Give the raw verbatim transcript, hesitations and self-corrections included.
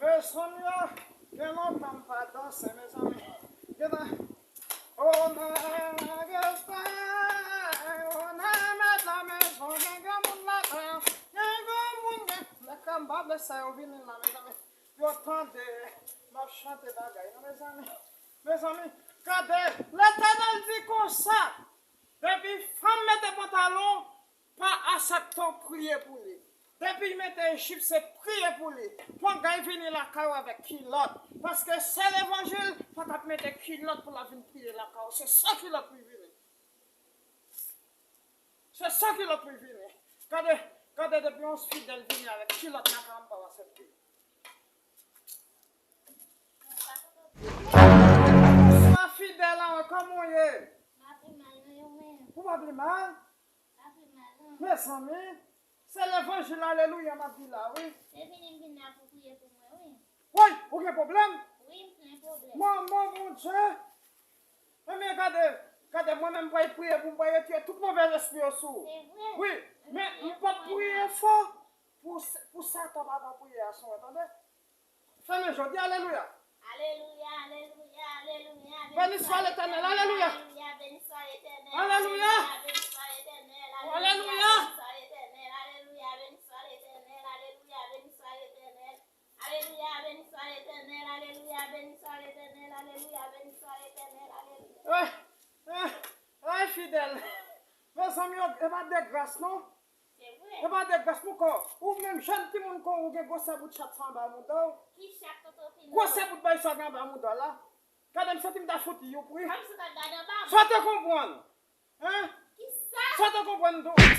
Mezanmi, gen lontan m pa danse, mezanmi. Gen nan, o nan, gen sa, o nan, met la mezon, gen granmoun ladan, gen granmoun, gen, lè kè m pa vle sa yo vini la, mezanmi. Yo tande, m ap chante bagay, non, mezanmi. Mezanmi, gade, Letènèl di konsa, depi fanm mete pantalon, pa aksepte w priye pou li. Depi l mete jip, se priye pou li. Pou gay vini lakay ou avèk kilòt. Paske se levanjil, pa t ap mete kilòt pou l ap vin priye lakay ou. Se san kilòt pou l vini. Se san kilòt pou l vini. Gade, gade depi yon fidèl vini avèk kilòt nan kay ou, m pa aksepte. Sa fidèl an, kòman w ye? M ap pi mal, non, yo menm. Ou pa pi mal? M ap pi mal, non. Mezanmi, se levanjil alelouya m ap di la, wi. Se vini m vin la pou priye pou mwen, wi. Woy, ou gen pwoblèm? Wi, m gen pwoblèm. Manman Bondye. Ebyen, gade, gade, mwen menm m pral priye pou m pral retire tout movèz espri yo sou ou. Se vre? Wi, men m p ap priye fò pou, pou Satan pa pran priyè a sou mwen, tande? Fèmen jodi, alelouya. Alelouya, alelouya, alelouya. Beni swa Letènèl, alelouya. Alelouya, beni swa Letènèl. Alelouya. Alelouya, beni swa Letènèl. Alelouya, beni swa Letènèl. Alelouya, beni swa Letènèl. Alelouya, beni swa Letènèl. Alelouya, beni swa Letènèl. Alelouya, beni swa Letènèl. Alelouya, beni swa Letènèl. Alelouya. Eh, eh, ay, fidèl. Mezanmi, e pa de gras, non. Se vre. E pa de gras, non, kon. Ou menm jèn timoun kon ou gen gwosè bout chat sa anba mouda w. Ki chat, tonton Pino? Gwosè bout bay sa gen anba mouda w la. Gade m santi m ta fout li yon pri. Kòmsi w ta gade anba m. Sa w te konprann? Hein? Kisa? Sa w te konprann tou?